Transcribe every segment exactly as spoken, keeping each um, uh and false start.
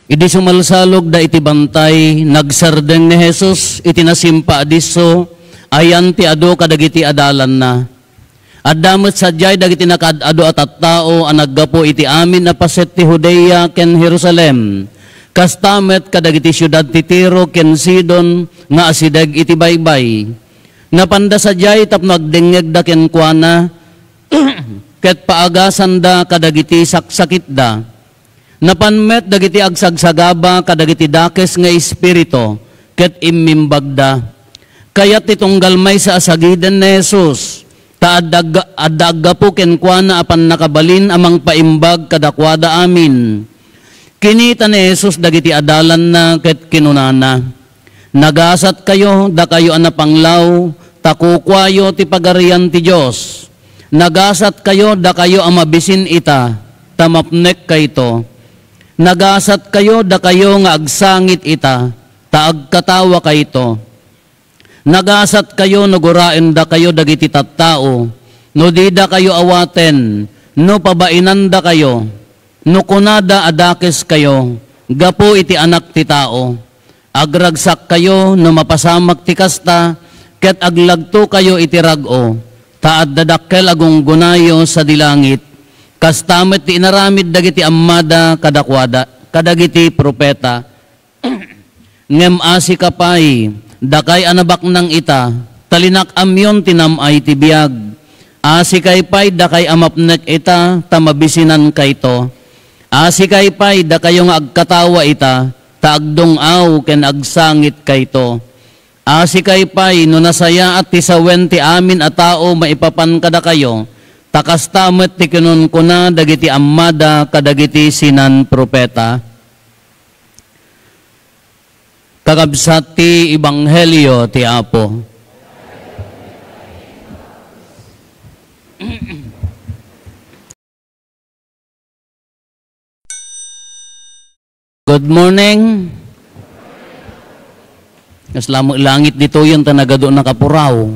Idi sumalsalogda iti bantay, nagsardeng ni Jesus iti nasimpa a disso, ayan ti adu kadagiti adalanna. Adda met sadiay dagiti nakaad-adu a tattao a naggapu iti amin a paset ti Judea ken Jerusalem, kasta met kadagiti siudad ti Tiro ken Sidon nga asideg iti baybay. Napanda sadiay tapno agdengngegda kenkuana, ket paagasanda kadagiti saksakitda. Napan met dagiti agsagsagaba kadagiti dakes nga espiritu ket immimbagda. Kayat ti tunggal maysa a sagiden ni Jesus, ta adda agga-, adda aggapu kenkuana a pannakabalin a mangpaimbag kadakuada amin. Kinita ni Jesus dagiti adalanna ket kinunana, "Nagasatkayo, dakayo a napanglaw, ta kukuayo ti Pagarian ti Dios. Nagasatkayo, dakayo a mabisin ita, ta mapnekkayto. Nagasatkayo, dakayo nga agsangit ita, ta agkatawakayto. Nagasatkayo no guraendakayo dagiti tattao, no didakayo awaten, no pabainandakayo, no kunada a dakeskayo gapu iti Anak ti Tao. Agragsakkayo no mapasamak ti kasta, ket aglagtokayo iti rag-o, ta adda dakkel a gunggonayo sadi langit. Kasta met ti inaramid dagiti ammada kadakuada, kadagiti profeta." Ngem asika pay, dakay a nabaknang ita, ta linak-amyon ti nam-ay ti biag. Asikay pay, dakay a mapnek ita, ta mabisinankayto. Asikay pay, dakayo nga agkatawa ita, ta agdung-aw ken agsangitkayto. Asikay pay, no nasayaat ti sawen ti amin a tao maipapan kadakayo, ta kasta met ti kinunkuna dagiti ammada kadagiti sinan-profeta. Kakabsat ti Ebanghelio ti Apo. Good morning. Kasla met langit ditoyen ta nagadu nakapuraw.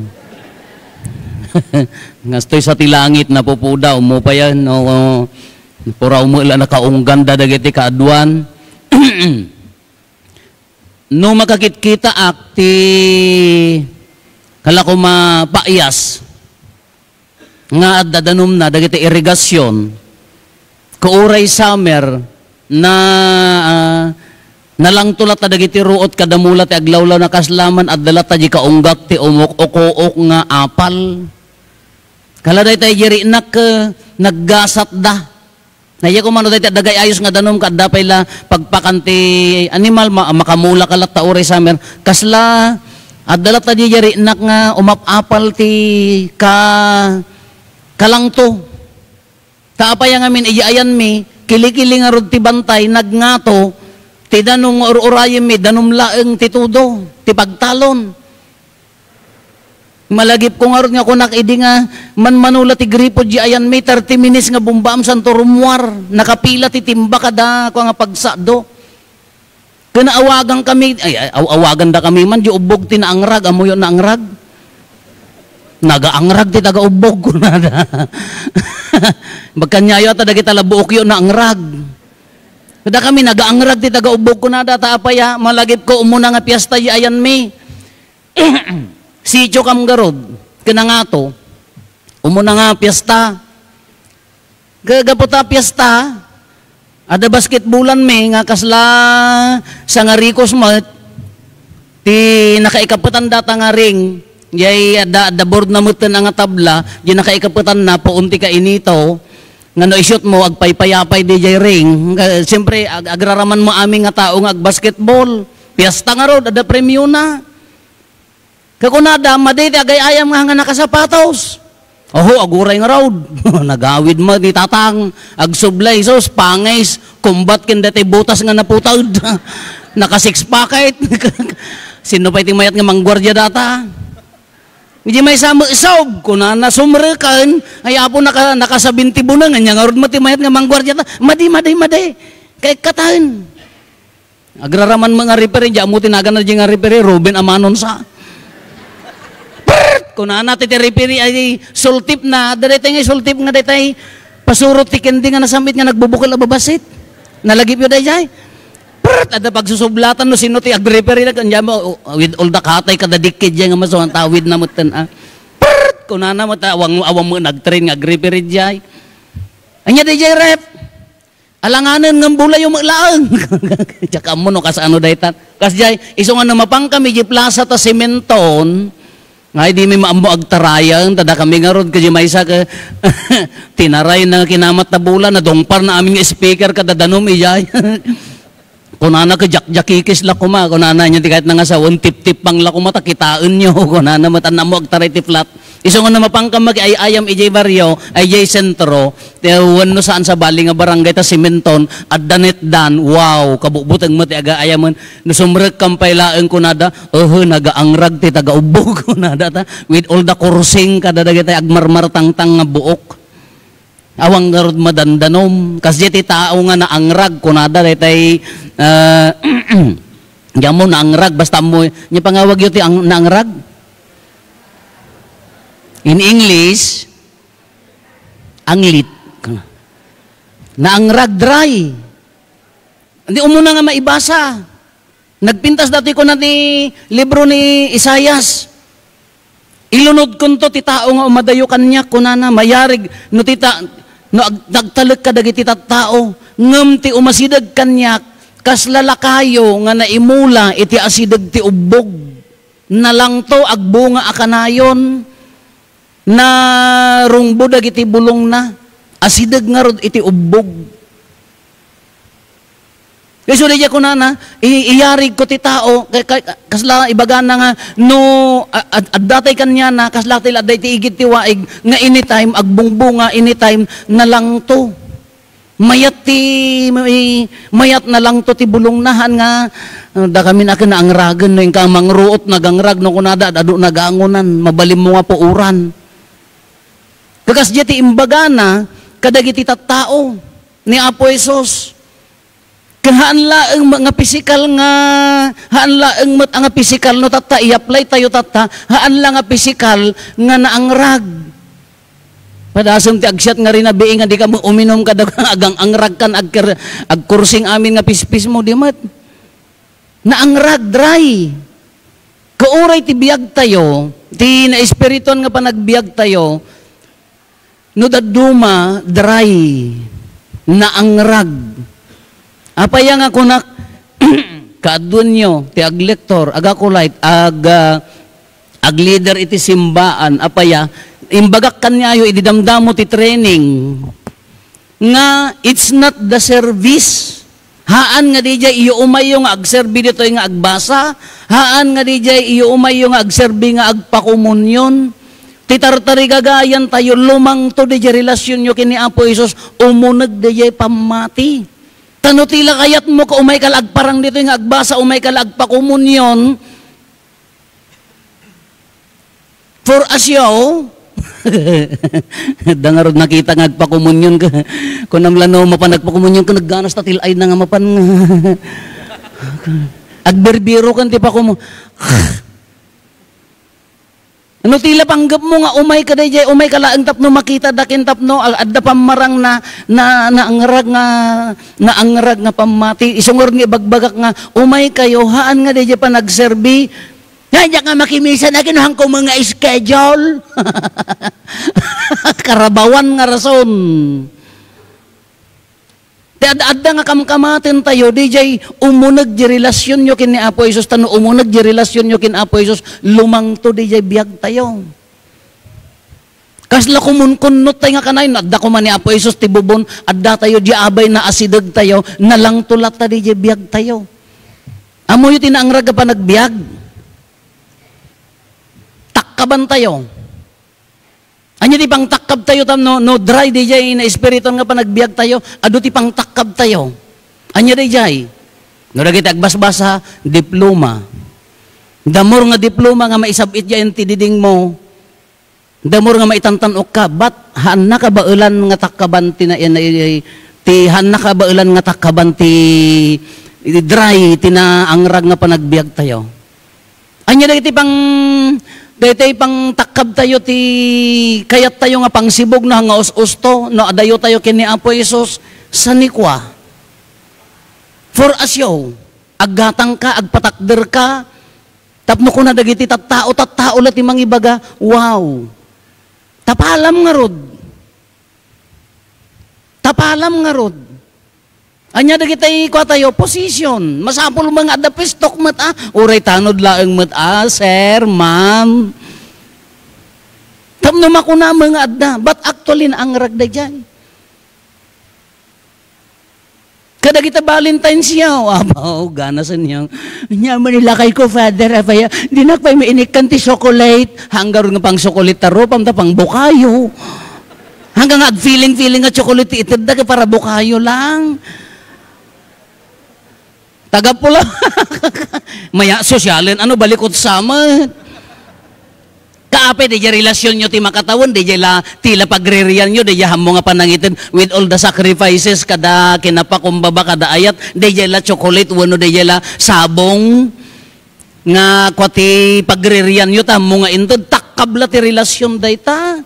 Ngastoy sa ti langit, napupuda, umupayan, no, puraw met la nakaungganda dagiti kaaduan. No makakitkitaak ti kala koma paayas nga adda danumna dagiti irigasion, ket uray summer na, ah, nalangto latta dagiti ruot, kadamula ti aglawlaw, nakasla man adda latta di kaunggak ti umuk-ukuok nga apal. Kala dayta idi rinak, eh, naggasatda. Naya ko man, no, dayta dagay ayos nga danum, ket adda pay la pagpakan ti animal, ma-, makamula ka latta uray summer. Kasla, adda latta di rinak nga umap-apal ti ka-, kalangto. Ta apay ngamin, idi ayanmi, kilikili ngarud ti bantay, nagngato, ti danum nga ur-urayemmi, danum laeng ti tudo, ti pagtalon. Malagipko ngarud nga kunak idi nga manmanula ti gripo di ayanmi, thirty minutes nga bumbaam santo rumuar, nakapila ti timba kada kua nga pagsado. Ken awagan kami, ay, ay, aw-, awagan da kami man, di ubbog ti naangrag, ammoyo naangrag? Nagaangrag ti taga-ubbog, kunada. Bagkanyayo ta dagita la buokyo naangrag. Kada kami nagaangrag ti taga-ubbog, kunada, ta apay a, malagipko umuna nga piesta di ayanmi. Sitio kam garud, ken nangato, umuna nga piesta. Ga-, gapu ta piesta, adda basketbolanmi nga kasla sangarikos met, ti nakaikapetan data nga ring, jay adda, adda boardna metten a nga tabla, jay nakaikapetanna, puon ti kainito, nga no i-shootmo, agpaypayapay di jay ring. Nga, siyempre, ag-, agraramanmo amin nga tao nga agbasketball. Piesta ngarud, adda premiona. Kakunada, madi ti agay-ayam nga, nga nakasapatos. Oho, aguray ngarud. Nagawid met ni tatang, agsublay, sus, pangis, kumbat ken daytay butas nga naputed. Naka-six packet. Sino pay ti mayat nga mangguardia data? Idi maysa met, "Sob," kunana, sumreken, ay, "Apo, naka-, naka-seventy boneng." Ania ngarud met ti mayat nga mangguardia ta? Madi, madi, madi. Kaikkataen. Agraraman met nga referee, di ammo ti naganna di nga referee, Ruben Amanon sa. Prrrt! Kunana ti, ti referee, ay, sultip na. Daytay nga sultip nga daytay pasurot ti kendi nga nasam-it nga nagbubukel a babasit. Nalagipyo dayjay. Prrrt! Adda pagsusublatan no sino ti agreferee na kanya mo, o, with all the katay kada dikit diay nga maso, ang tawid na metten, ah. Prrrt! Kunana mo, ta, awang, awang mo nagtrain nga agreferee diay. Anya diay ref? Alanganen ngem bulayo met laeng. Diak ammo no kasano daytan. Kasdiay, isu nga no mapankami diay plaza ta sementon, nga idi mi maammo agtarayen, ta dakami ngarud, kadi maysa ket tinaray na kinamat ta bula, nadungparna amin nga speaker kada danum idiay. Kunana ket jakjakikis la koma, kunana niya ti kayat na nga sawen, tiptipang la koma ta kitaenyo, kunana met, ammo agtaray ti flat. Isu nga no mapankami ay-ayam idiay barrio, ay idiay sentro, ti wenno saan sabali nga barangay ta sementon, adda netdan, wow, kabutbuteng met ti aga-ayamen. No sumrekkam pay laeng kunada, "Ehe, nagaangrag ti taga-Ubbog," kunada ta, with all the kursing kada dagiti agmarmartangtang nga buok. Awan ngarud madandanom. Kasdiay ti tao nga naangrag, kunada daytay, ah, diammo naangrag, basta ammo, nya pangawagyo ti ang-, naangrag? In English, anglit. Naangrag, dry. Hindi umuna nga maibasa. Nagpintas datoy kuna ti libro ni Isaias. "Ilunodkonto ti tao nga umadayo kaniak," kunana, mayarig no ti ta-, no ag-, nagtalek kadagiti tattao, ngem ti umasideg kaniak, kasla lakayo nga naimula iti asideg ti ubbog. Nalangto, agbunga a kanayon, narungbo dagiti bulongna, asideg ngarud iti ubbog. Isu daydiay kunana, i-, iyarigko ti tao, ka-, ka-, kasla ibagana nga, no, a-, ad-, adda tay kaniana, kasla ti adda iti igid ti waig, nga anytime agbungbunga, anytime nalangto. Mayat ti, may-, mayat nalangto ti bulongna, haan nga, ah, dakami na ken naangragen, no inka mangruot, nagangrag, no kunada, ad-adu nagangonan, mabalinmo nga puoran. Kasdiay ti imbagana kadagiti tattao ni Apo Jesus. Ken haan laeng met nga pisikal nga, haan laeng met nga pisikal no tatta, i-apply tayo tatta, haan la nga pisikal nga naangrag. Padasem ti agsiat nga rinabii nga dika met uminum kada agang-angrag kan agker-, agkursing amin nga pispis mo, di met. Naangrag, dry. Kauray ti biag tayo, ti naespirituan nga panagbiag tayo, no dadduma, dry, naangrag. Apay nga kunak, kaadduenyo, ti aglektor, agakulay, ag-, ah, agleader iti simbaan, apay, imbagak kaniayo, idi damdamo ti training, nga it's not the service. Haan nga didiay iyo umayyo nga agserbi ditoy nga agbasa. Haan nga didiay iyo umayyo nga agserbi nga agpakomunion. Ti tartarigagayan tayo, lumangto didiay relasyonyo ken ni Apo Jesus, umuneg didiay pammati. Ta no ti la kayatmo ka umayka la agparang ditoy nga agbasa, umayka la agpakomunion, for a show. Da ngarud nakita nga agpakomunion ka. Kunam la no mapan agpakomunion ka, nagganas ta til-ay na nga mapan nga. Agbirbiro kan ti pakomu-, no ti la panggepmo nga umayka daydiay, umayka laeng tapno makita dakin tapno a-, adda pammarang na, na, naangrag nga, naangrag nga pammati. Isu ngarud nga ibagbagak nga, umaykayo, haan nga daydiay panagserbi. Nga, diak nga makimisan, akin, hangko nga schedule. Karabawan nga rason. Ti ad-, adda nga kamkamaten tayo, didiay umuneg di relasyonyo ken ni Apo Jesus, ta no umuneg di relasyonyo ken Apo Jesus, lumangto didiay biag tayo. Kasla kumunkunnot tayo nga kanayon, adda koma ni Apo Jesus ti bubon, adda tayo, di abay naasideg tayo, nalangto latta didiay biag tayo. Ammoyo ti naangrag a panagbiag. Takkaban tayo. Anya ti pangtakkab tayo tam-, no, no dry didiay naespirituan nga panagbiag tayo, adu ti pangtakkab tayo. Anya didiay? No dagiti agbasbasa, diploma. The more nga diploma nga maisab-it diay ti didingmo, the more nga maitantan-ok ka, but haan na kabaelan nga takkaban ti na-, na-, ti haan na kabaelan nga takkaban ti, ti dry, ti naangrag nga panagbiag tayo. Anya dagiti pang-, daytoy pangtakkab tayo ti kayat tayo nga pangsibug no nga us-usto, no adayo tayo ken ni Apo Jesus, sanikua. For a show, aggatangka, agpatakderka, tapno kuna dagiti tattao, tattao la ti mangibaga, "Wow." Tapalam ngarud. Tapalam ngarud. Ania dagiti kua tayo, position. Masapul met nga adda pwesto met a, uray tanod laeng met a, sir, ma'am. Tapno makuna met nga adda, but actually, naangrag daydiay. Kadagiti Valentine's yaw, abaw, ganasen yaw. Nia man ilakay ko, Father, apaya, dinak pay mainikkan ti chocolate. Hanggar nga pang chocolate ta rupam ta pang bukayo. Hanggang ag-feeling-feeling nga chocolate ti itedda, kay para bukayo lang. Tagapula. Maya, sosyalen, ano, balikot sa met. Kaapay, daydiay relasyonyo ti makatawen, daydiay la, ti la pagririanyo, daydiay ammo nga panangited, with all the sacrifices, kada kinapakumbaba, kada ayat, daydiay la chocolate, wenno daydiay la sabong, nga kua ti pagririanyo, ta ammo nga inted, takkab la ti relasyon dayta.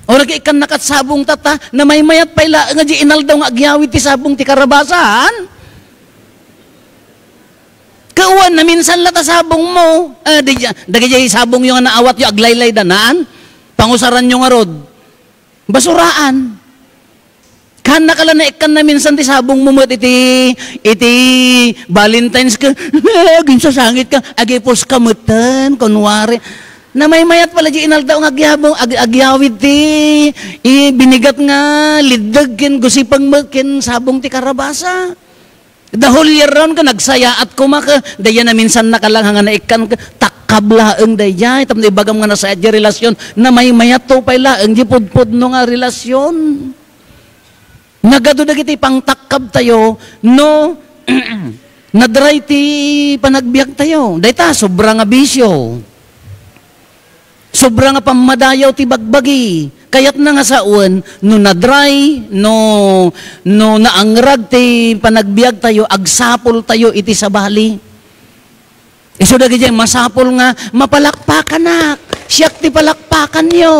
Uray ikkan nakat sabong tatta, namaymayat pay laeng nga di inaldaw nga agyawid ti sabong ti karabasan. Kawan, naminsan la ta sabong mo. Eh, di, dagiti sabong yo nga naawat yo, aglaylay danan. Pangusaran yo ngarud. Basuraan. Kan nakala na ikkan naminsan ti sabong mo met iti, iti Valentine's ka. Aginsasangit ka, agipos ka metten, kunwari. Namaymayat pala di inaldaw nga agyabong, ag-, agyawid ti, i-, binigat nga liddeg ken gusipeng met ken sabong ti karabasa. The whole year round ka, nagsayaat koma ka, daydiay naminsan nakalang nga naikkan ka, takkab laeng daydiay, tapno ibagam nga nasayaat di relasyon, namaymayat to pay laeng di pudpudno nga relasyon. Nagadu dagiti pangtakkabtayo no nadray ti panagbiagtayo. Dayta, sobra nga bisyo. Sobra nga pammadayaw ti bagbagi. Kayatna nga sawen, no nadray, no, no naangrag ti panagbiagtayo, agsapultayo iti sabali. Isu dagiti masapul nga mapalakpakanak. Siak ti palakpakanyo.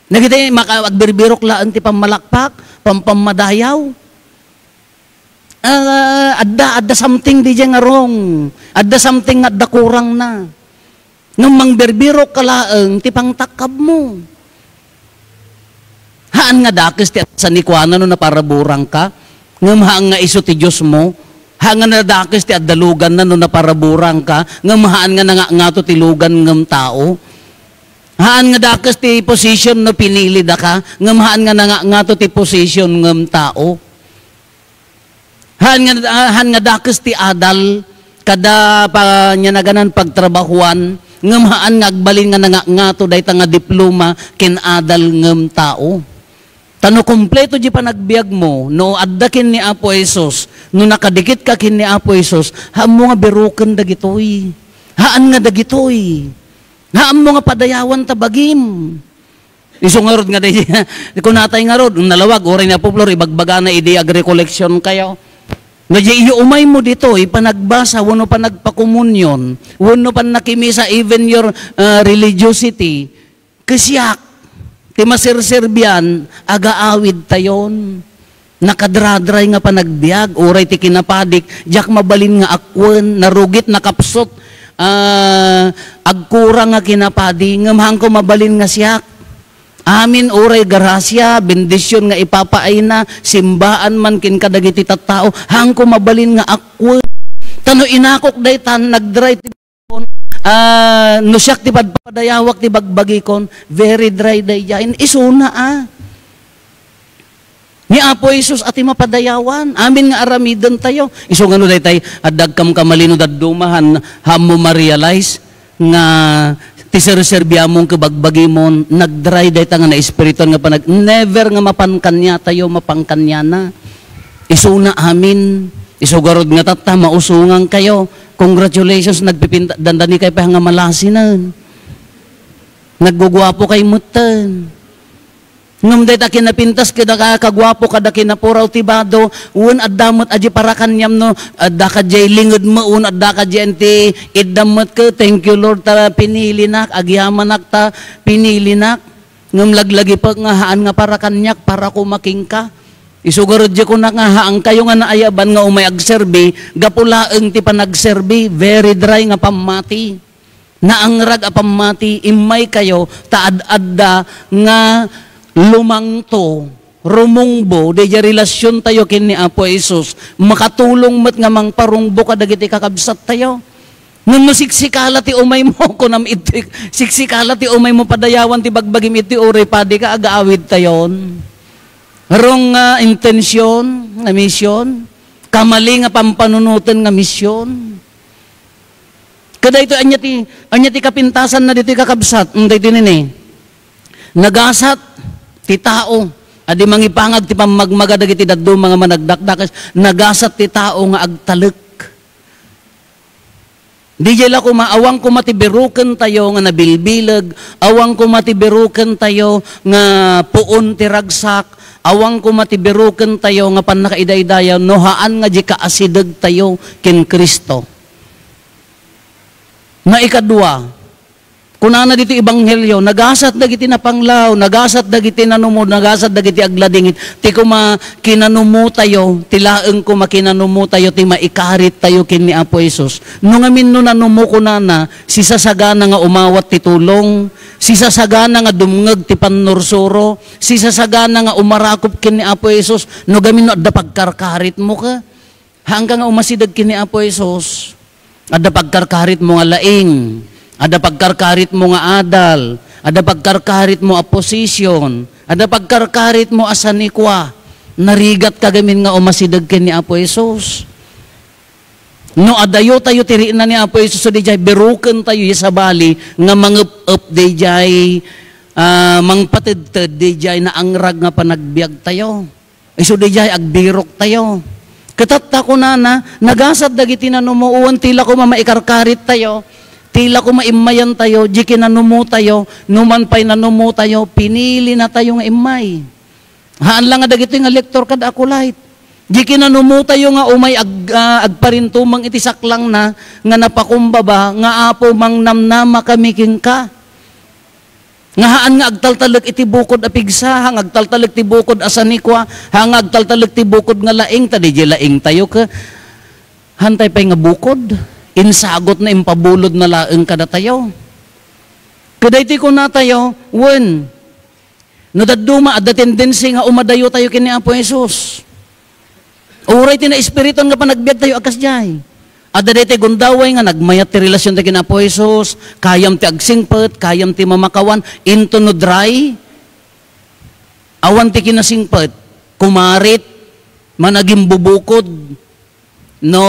Dagiti maka-, agbirbirok laeng ti pammalakpak, pampammadayaw. Ah, adda, adda something didiay nga wrong. Adda something nga adda kurangna. Ngem mangbirbirok ka laeng ti pangtakkabmo. Haan nga dakes ti sanikuana no naparaburangka, ngem haan nga isu ti Diosmo. Haan nga nadakes ti addaluganna no naparaburangka, ngem haan nga nangangato ti lugan ngem tao. Haan nga dakes ti position no pinilidaka, ngem haan nga nangangato ti position ngem tao. Haan nga, haan nga dakes ti adal, kada pa-, ania naganan pagtrabahuan, ngem haan nga agbalin nga nangangato dayta nga diploma ken adal ngem tao. Ta no kompleto di panagbiagmo, no adda ken ni Apo Jesus, no nakadikitka ken ni Apo Jesus, haanmo nga biroken dagitoy. Haan nga dagitoy. Haanmo nga padayawan ta bagim. Isu ngarud nga day, kunatay ngarud, nalawag, uray ni Apo Flor, ibagbagana idi agrecollection kayo. Nga di iyo umaymo ditoy, panagbasa, wenno panagpakomunion, wenno pannakimisa, even your, ah, religiosity, kasiak, ti maserserbian, agaawid tayon. Nakadradray nga panagbiag, uray ti kinapadik, diak mabalin nga akuen, narugit, nakapsut, ah, agkurang nga kinapadi, ngem haanko mabalin nga siak. Amin uray grasia, bendision nga ipapaayna, simbaan man ken kadagiti tattao, haanko mabalin nga akuen. Ta no inakok daytan, nagdray ti Ah, no siak ti padpadayawak ti bagbagikon, very dry daydiay. Isuna, a. Ni Apo Jesus a ti mapadayawan. Amin nga aramidentayo. Isu nga no daytay, adda agkamkamali no dadduma, haan, haanmo ma-realize nga ti serserbiamon ken bagbagimon, nagdry dayta nga naespirituan nga panag-, never nga mapan kaniatayo, mapan kaniana. Isuna amin. Isu garud nga tatta, mausongan kayo. Congratulations, nagpipinta-, dandani kayo pa nga malasinen. Nagguguapo kayo metten. Ngem dayta kinapintas kada ka-, kaguapo kada kinapuraw ti bado, wen adda met a di parakaniam no, adda ka diay lingedmo, wen adda ka diay ti iddam met ke, "Thank you, Lord, ta pinilinak, agyamanak ta pinilinak." Ngem laglagipek nga haan nga parakaniak, para koma kenka. Isu garud diay kunak nga, haankayo nga naayaban nga umay agserbi, gapu laeng ti panagserbi, very dry nga pammati. Naangrag a pammati, immaykayo, ta ad-adda nga lumangto, rumungbo, daydiay relasiontayo ken ni Apo Jesus. Makatulong met nga mangparungbo kadagiti kakabsattayo. Ngem no siksikala ti umaymo, kunam iti, siksikala ti umaymo, padayawan ti bagbagim iti uray padi ka agaawidtayon. Wrong nga intensyon nga mision, kamali nga pampanunoten nga mision. Kadaytoy, ania ti, ania ti kapintasanna ditoy, kakabsat? Hmm, daytoy nini. Nagasat ti tao a di mangipangag ti pammagmaga dagiti dadduma nga managdakdakes. Nagasat ti tao nga agtalek. Didiay la koma, awan koma ti birukentayo nga nabilbileg, awan koma ti birukentayo nga puon ti ragsak, awan koma ti birukentayo nga pannakaidaydayaw, no haan nga di kaasidegtayo ken Cristo. Maikadua, kunana ditoy ebanghelio, nagasat dagiti napanglaw, nagasat dagiti nanumod, nagasat dagiti agladingit. Ti koma kinanumotayo, ti laeng koma kinanumotayo, ti maikarittayo ken ni Apo Jesus. No ngamin no nanumo, kunana, sisasagana nga umawat ti tulong, sisasagana nga dumngeg ti pannursuro, sisasagana nga umarakop ken ni Apo Jesus. No gamin no adda pagkarkaritmo ka, haanka nga umasideg ken ni Apo Jesus. Adda pagkarkaritmo nga laing, adda pagkarkaritmo nga adal, adda pagkarkaritmo a position, adda pagkarkaritmo a sanikua. Narigatka gamin nga umasideg ken ni Apo Jesus. No adayo tayo ti rikna ni Apo Jesus, so didiay birukentayo diay sabali nga mangep-ep didiay, ah, mangpatedted didiay naangrag nga panagbiagtayo. Isu didiay agbiroktayo. Ket ta kunana, nagasat dagiti nanumo, wen ti la koma maikarkarittayo, ti la koma immayantayo, di kinanumotayo, numan pay nanumotayo, pinilinatayo nga immay. Haan la nga dagitoy nga lektor kad Acolyte. Di kinanumotayo nga umay ag-, ah, agparintumeng iti saklangna nga napakumbaba nga, "Apo, mangnamnama kami kenka." Nga haan nga agtaltalek iti bukod a pigsa, haan nga agtaltalek ti bukod a sanikua, haan nga agtaltalek ti bukod nga laing, ta didiay laingtayo ke, haantay pay nga bukod, insagutna, impabulodna laeng kadatayo. Kadaytoy kunatayo, wen, no dadduma, adda tendency nga umadayotayo ken ni Apo Jesus. Uray ti naespirituan nga panagbiagtayo a kasdiay. Adda daytoy gundaway nga nagmayat ti relasionta ken Apo Jesus, kayam ti agsingpet, kayam ti mamakawan, inton no dry, awan ti kinasingpet, kumarit, managimbubukod, no,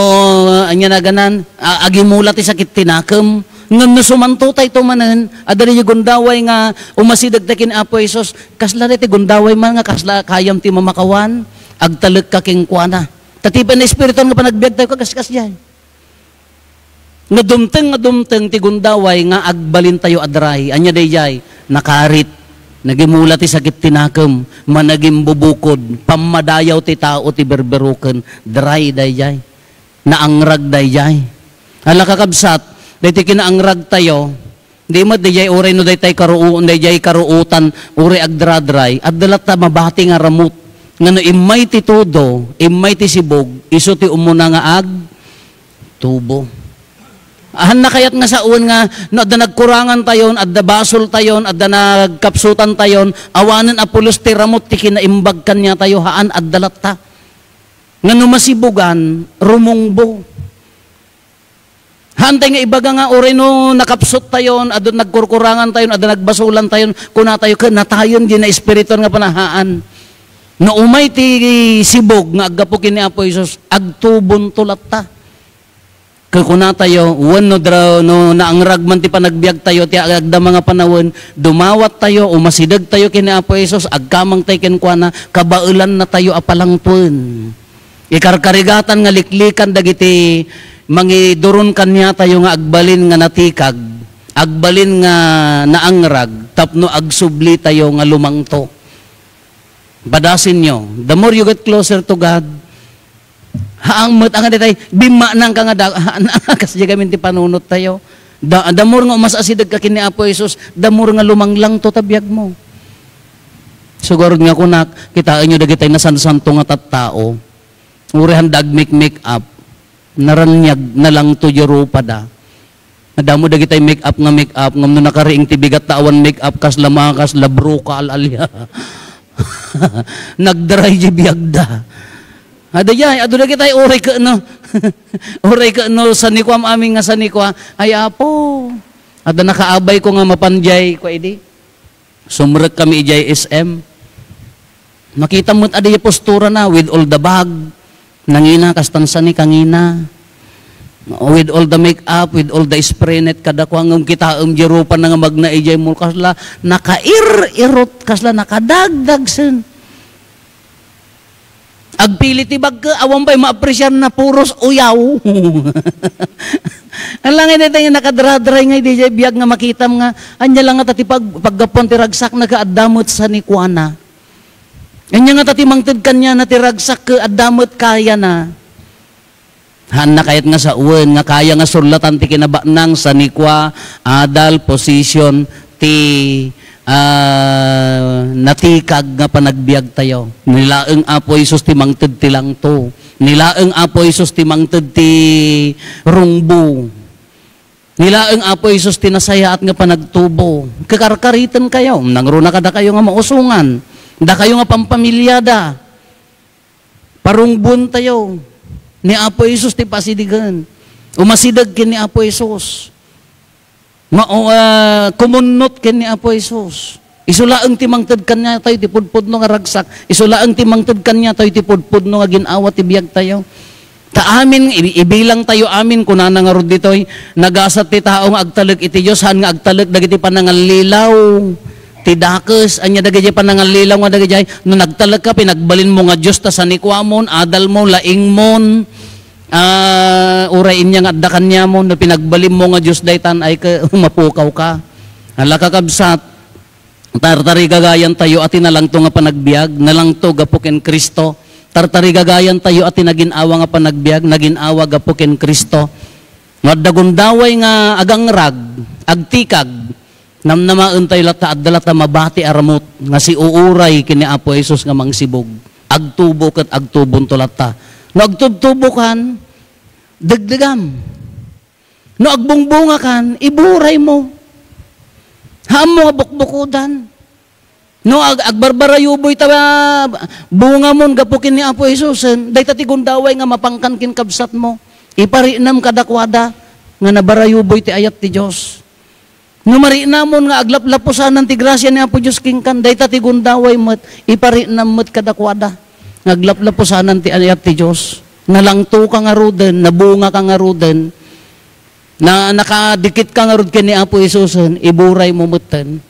ania naganan, a-, agimula ti sakit ti nakem. Ngem no sumantotayto manen, adda daydiay gundaway nga umasidegta ken Apo Jesus, kasla daytoy gundaway man nga kasla kayam ti mamakawan, agtalekka kenkuana. Ta ti pay naespirituan nga panagbiagtayo, kakaskasdiay. Nga dumteng, nga dumteng ti gundaway nga agbalintayo a dry. Ania daydiay? Nakarit. Nagimula ti sakit ti nakem, managimbubukod, pammadayaw ti tao ti berberuken, dry daydiay. Naangrag daydiay. Ala, kakabsat, daytoy kinaangragtayo, di met daydiay uray no daytay karuu-, daydiay karuotan, uray agdradray, adda latta mabati nga ramut. Nga no immay ti tudo, immay ti sibog, isu ti umuna nga agtubo. Haan na kayat nga sawen nga no adda nagkurangantayon, adda basoltayon, adda nagkapsutantayon, awanen a pulos ti ramut ti kinaimbag kaniatayo, haan, adda latta. Nga no masibogan, rumungbo. Haantay nga ibaga nga uray no nakapsuttayon, adda nagkurkurangantayon, adda nagbasolantayon, kunatayo, "Ken natayen diay naespirituan nga panahaan." No umay ti sibog nga aggapu ken ni Apo Jesus, agtubonto latta. Ket kunatayo, wen no dra-, no naangrag man ti panagbiagtayo, ti agdama nga panawen, dumawattayo, umasidegtayo ken ni Apo Jesus, agkamangtay kenkuana, kabaelannatayo a palangtoen. Ikarkarigatan nga liklikan dagiti mangiduron kaniatayo nga agbalin nga natikag, agbalin nga naangrag, tapno agsublitayo nga lumangto. Padasenyo, the more you get closer to God, haang met nga ditay, bimmanang ka nga da-, haan, kasdiay gamin ti panunottayo. Da-, the more nga umas-asideg ka ken ni Apo Jesus, the more nga lumanglangto ta biagmo. Sugarod nga kunak, kitaenyo dagitay nasansanto nga tattao. Uray handa agmake-make up. Naraniag, nalangto diay rupada. Adda met dagitay make up nga make up, ngem no nakariing ti bigat ta awan make up, kasla ma-, kasla bruka, al-alia. Nagdaray diay biagda. Adda diay, adu dagitay uray ket no. Uray ket no, sanikuam amin nga sanikua. Ay, Apo. Adda nakaabayko nga mapan diay, kua idi. Sumrek kami idiay S M. Makita met adi postura na with all the bag. Nangina, kastan sani kangina. With all the makeup, with all the spray net kadakua, ngem kitaem diay rupa na nga magna idiay mall, kasla nakair-irot, kasla nakadagdagsen. Agpili ti bag ket awan pay maapresiar na puros uyaw. Ala nga dayta nga nakadradray nga idiay biag nga makitam nga ania la ngata ti pag-, paggapuan ti ragsakna ket adda met sanikuana. Ania ngata ti mangted kaniana ti ragsak ket adda met kayana. Haanna kayat nga sawen nga kaya nga sullatan ti kinabaknang sanikua, adal, position, ti, ah, natikag nga panagbiagtayo. Ni laeng Apo Jesus ti mangted ti langto. Ni laeng Apo Jesus ti mangted ti rungbo. Ni laeng Apo Jesus ti nasayaat nga panagtubo. Kakarkaritenkayo, nangruna kadakayo nga mausungan. Dakayo nga pampamiliada. Parungbuentayo. Ni Apo Jesus ti pasidigen. Umasideg ken ni Apo Jesus. Ma-, o, ah, kumunnot ken ni Apo Jesus. Isu laeng ti mangted kaniatayo ti pudpudno nga ragsak. Isu laeng ti mangted kaniatayo ti pudpudno nga gin-awa ti biagtayo. Ta amin, i-, ibilangtayo amin, kunana ngarud ditoy, nagasat ti tao nga agtalek iti Dios, haan nga agtalek dagiti panangallilaw ti dakes. Ania dagiti panangallilaw nga dagidiay? No nagtalekka, pinagbalinmo nga Dios ta sanikuamon, adalmo, laingmon, ah, uray inia nga adda kaniamon, no pinagbalinmo nga Dios daytan, ay ka, mapukawka. Ala, kakabsat, tartarigagayantayo a ti nalangto nga panagbiag, nalangto gapu ken Cristo. Tartarigagayantayo a ti nagin-awa nga panagbiag, nagin-awa gapu ken Cristo. No adda gundaway nga agangrag, agtikag, namnamaentayo latta, adda latta mabati a ramut nga siuuray ken ni Apo Jesus nga mangsibug. Agtubo ket agtubonto latta. No agtubtubokan, degdegam. No agbungbungakan, iburaymo. Haanmo nga bukbukodan. No ag-, agbarbarayuboy ta bungamon gapu ken ni Apo Jesusen, dayta ti gundaway nga mapankan ken kabsatmo. Ipariknam kadakuada nga nabarayuboy ti ayat ti Dios. No mariknamon nga aglaplapusanan ti grasia ni Apo Dios kenkan, dayta ti gundaway met, ipariknam met kadakuada nga aglaplapusanan ti ayat ti Dios. Nalangtoka ngaruden, nabungaka ngaruden, na, nakadikitka ngarud ken ni Apo Jesusen, iburaymo metten.